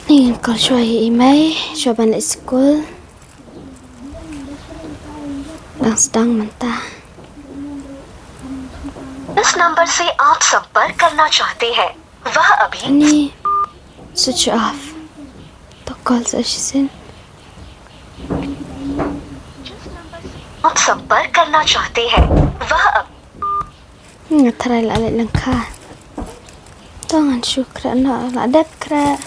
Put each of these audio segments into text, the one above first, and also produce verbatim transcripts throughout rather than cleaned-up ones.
Ngan call shuwa ïa i mei, shuwa ban leit skul. Dang sdang mynta. इस नंबर से आप संपर्क करना चाहते हैं, वह अभी Ani switch off. To call sa shisien. आप संपर्क करना चाहते हैं, वह अभी Nga tharai la leit lyngkha. To ngan shu khreh noh, la dep khreh.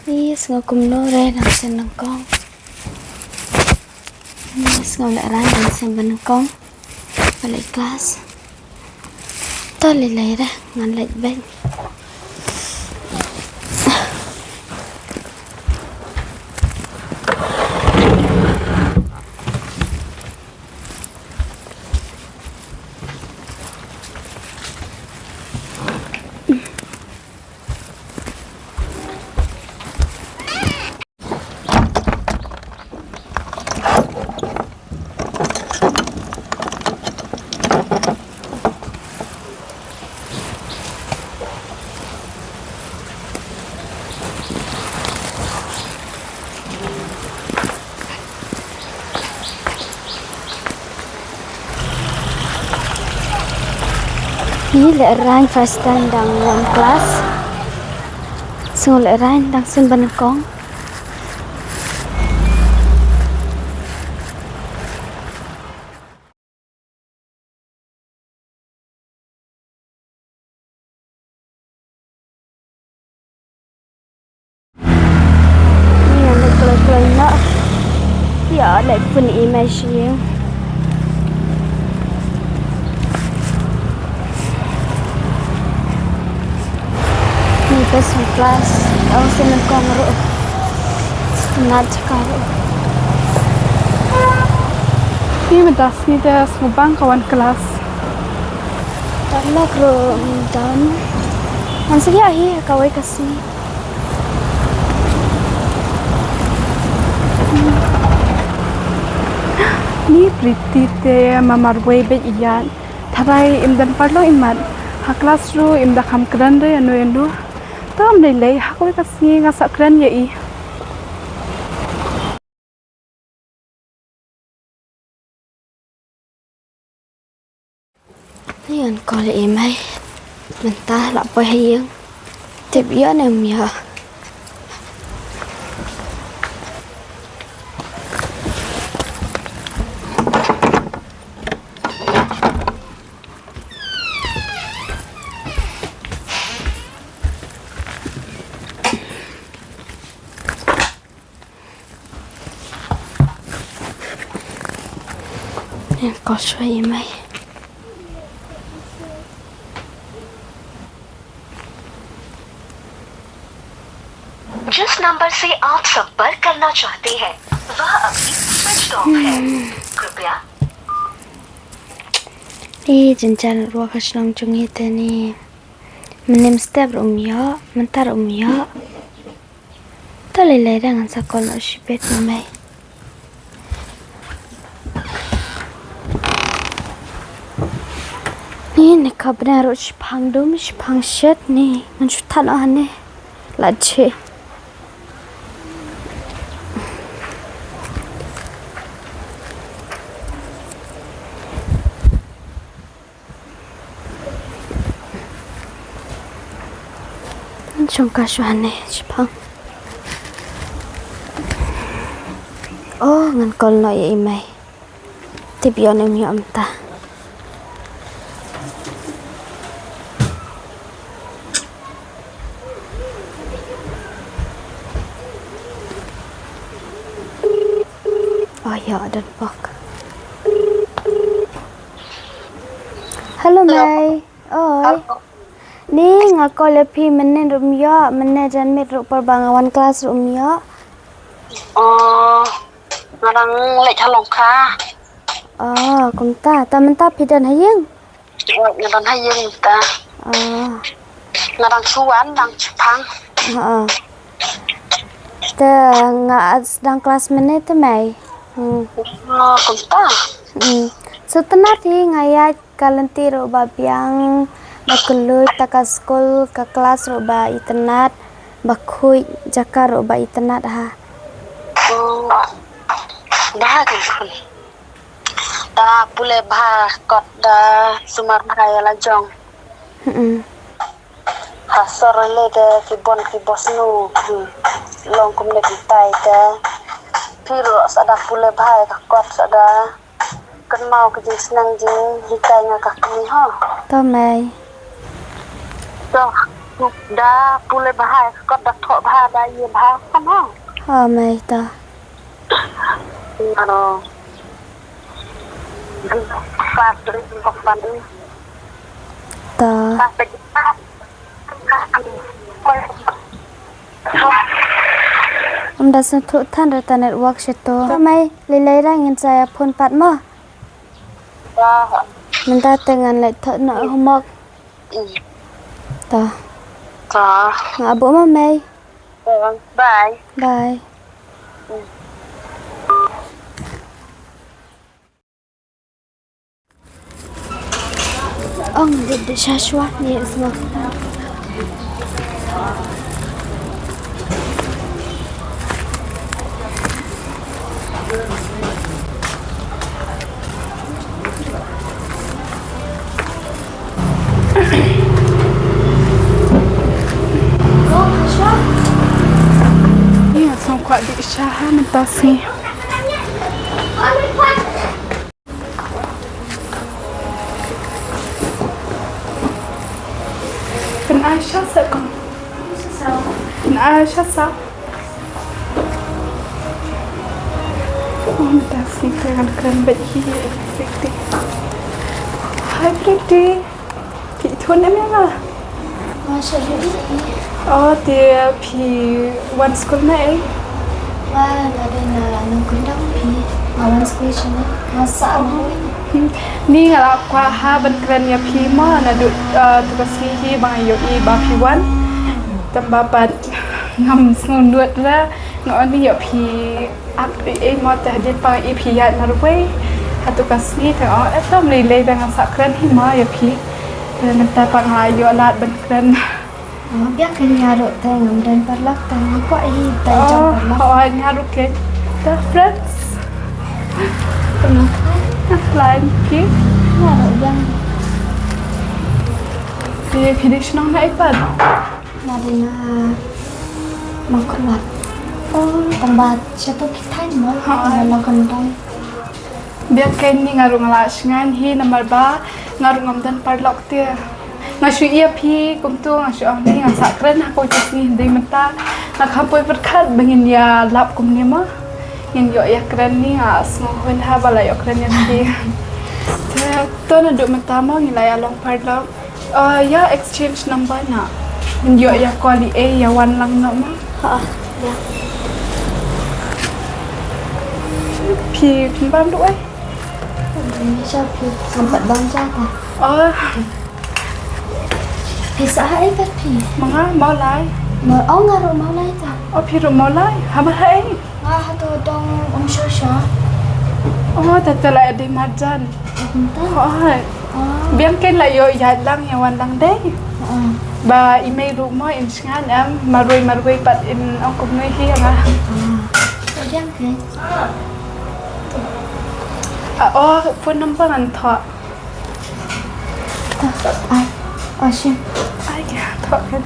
Ni sngew kumno re, nang sien nyngkong. Ni sngew lehraiñ, nang sien ba nyngkong. Ba leit klas. To lei lei re, ngan leit beit. Ni lehraiñ first time dang wan klas. Sngew lehraiñ dang sien ba nyngkong. Ngi leit kloi kloi noh. Ïa leit pun i mei sha ïing. Ni best in class. Ong sien nyngkong ruh. Nat ka ruh. Ni mynta sngi te sngewbang ka wan klas. Parlok ruh ym don. Ngan sa ïa hi ha kawei ka sngi. Ni Priti te ma marwei beit ïaid. Tharai im don parlok imat. Ha klas ruh im da kham kren re ïano ïano. Tam lei lei ha kawei ka sngi nga sa kren ïa i. Ngan call ïa i mei. Mynta la poi ha ïing. Tip ïoh ne ym ïoh. Ngan call shuwa ïa i mei. जिस नंबर से आप संपर्क करना चाहते हैं, वह अभी स्विच ऑफ है। कृपया Ï jynjar ruh ka shnong jong ngi te ni. Mynne mynstep ruh ym ïoh, mynta ruh ym ïoh. To lei lei re ngan sa call noh shibit ïa i mei. Ni ne ka bneng ruh shiphang dum shiphang shet ni ngan shu thad noh hangne. La jhieh. Ngan shong ka shuwa hangne shiphang. Oh, ngan call noh ïa i mei. Tip ïoh ne ym ïoh mynta. Oh ïoh, don bok. Hello, hello mei. Oi. Hello. Ni nga call ïa phi mynne ruh ym ïoh, mynne janmiet ruh por ba nga wan klas ruh ym ïoh. Oh, nga dang leit ha Longkha. Oh, kumta, ta mynta phi don ha ïing? Oh, nga don ha ïing mynta. Oh. Nga dang shu wan, dang shu phang. Oh, oh. Te nga sdang klas mynne te mei? Hmm. Oh, kumta. Hmm. Sngewtynnat hi, nga ïaid ka lynti ruh ba biang, ba kylluid, ta ka skul, ka klas ruh ba itynnat, ba khuid, jaka ruh ba itynnat ha. Oh. Da kan khun. Da pule bha kot da sumar bha ïa la jong. Hmm. Ha sor le de ki bon ki bosnu. Hmm. Long kumne kumtai de. Phi ruh sa da pule bha ïa ka kot, sa da kynmaw ka jingsneng jinghikai nga ka kmie ho. To mei. To da pule bha ïa ka kot, da thoh bha, da ïa bha kan ho. Ho mei to. Ano. Fast drink kok pan. To. Fast drink. Ym da sngewthuh than re ta network shi to. To mei, lei lei ra ngin sa ïa phone pat mo. Mynta te ngan leit thoh noh homework. To. To. Nga buh mo mei. Bye. Bye. Ong dei dei sha shuwa ni sngewthuh. Ïa, sngewkwah dih sha ha mynta sngi. Kan ai sha sa kong. Kan ai sha sa. Oh, mynta sngi te ngan kren bad hi. Hi, Pretty. Phi ïathuh ne em ïa nga? Nga shu ïohi. Oh, te phi wan skul na ei? Nga, nga dei na Nongkyndong phi. Nga wan skul shane. Nga sah ma u. Hmm. Ni nga la kwah ha ban kren ïa phi mo, naduh, eh, tu ka sngi hi ba nga ïohi ba phi wan. Tang ba pat ngam sngewnud re, nga ong ïa phi. Ak, ei, ei, mo te hadien ba i phi ïaid marwei. Hato ka sngi te, oh, eh, to mlei lei ba ngan sa kren hi mo ïa phi. Te mynta pat nga ïoh lad ban kren. Oh, biang kein nga ruh te ngam don paralok te nga kwah hi te jong paralok. Oh, nga ruh kein. Te friends. Pernah. Ah, lain ki. Nga ruh biang. Te phi dei shnong na ei pat? Nga dei na Mawkyrwat. Oh. Tang ba sha to ki thaiñ mo. Ha. Nga la kyndaw. Biang kein ni nga ruh nga la shngain hi namar ba nga ruh ngam don paralok te. Nga shu ïa phi kumto nga shu ong ni ngan sa kren ha ko ki sngi dei mynta. Nga kham poi pyrkhat ba ngin ïa lap kumne mo. Ngin ïoh ïa kren ni nga sngewhun ha ba la ïoh kren ïa phi. Te to naduh mynta mo ngin la ïa long paralok. Ah, ïa exchange number na. Ïoh ïa call ïa, eh, ïa wan lang noh ma. Ha, ïa. Phi pynban ruh eh. Ni sha phi sempat bang ja ta. Oh. Phi sah ha ei pat phi? Ma nga Mawlai. Ma, oh, nga ruh Mawlai ta. Oh, phi ruh Mawlai. Ha ma ha ei? Nga ha to dong um sha sha. Oh, ta ta la dei marjan. Kumta? Hooid. Ah. Biang kein la ïoh ïaid lang ïa wan lang dei. Ah. Ba i mei ruh mo in shngain em marwei marwei pat in ong kumno hi ïa nga. Ah. Biang kein. Ah, oh, phone number ngan thoh. Ai, oh, shim. Ai, ka thoh kan.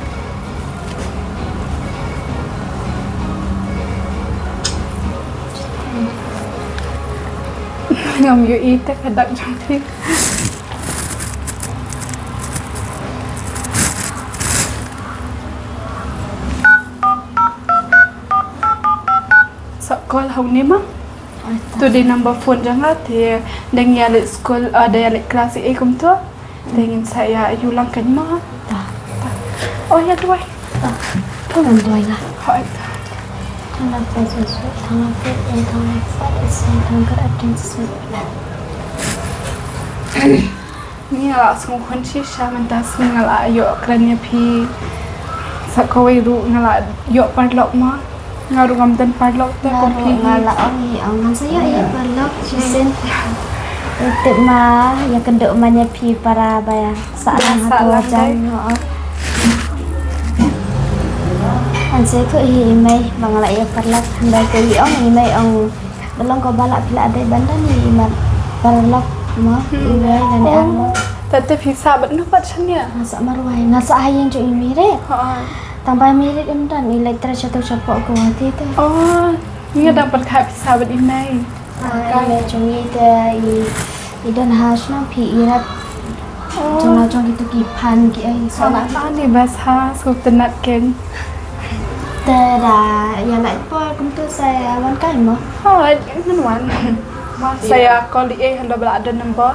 Ngam ïohi te ka dak jong phi. Sa call ha une ma. Ai, ta. To dei number phone jong nga te dang ïa leit school, ah, dang ïa leit class ei kumto. Te ngin sa ïa ïu lang kein ma. Ta. Ta. Oh, ïa duwai. Ta. To ngam duwai nga. Hooid ta. Thang lang sa su su, thang lang pe, eh, thang lang sa, eh, sa, thang kar, eh, thang su. Ni nga la sngewhun shisha mynta sngi nga la ïoh kren ïa phi. Sa kawei ruh nga la ïoh paralok ma. Nga ruh ngam don paralok te. Nga ruh nga la ong i ong ngan sa ïoh i paralok shisien. Tip ma ïa kynduh ma ïa phi para ba ïa sah lang ha to jang. Ngan sa ïa kynduh i mei ba nga la ïa paralok. Hynda ka i ong i mei ong da long ko ba la phi la dei ban don i mat paralok mo i mei ngan ïa ong. Te te phi sah bad noh pat shania? Nga sah marwei, nga sah ha ïing jong i mei re. Tang ba mei re im don i leit trai shato shapoh ko wati te. Oh, nga dang pat kha phi sah bad i mei. I mei jong i te i i don ha shnong phi i rap. Jong la jong kitu ki phan ki ai sa la. Ani bas ha sku tenat ken. Te da ïa la por kumtu sa ïa wan kai mo. Oh, ngan wan. Wan sa ïa call i ei hynda ba la don number.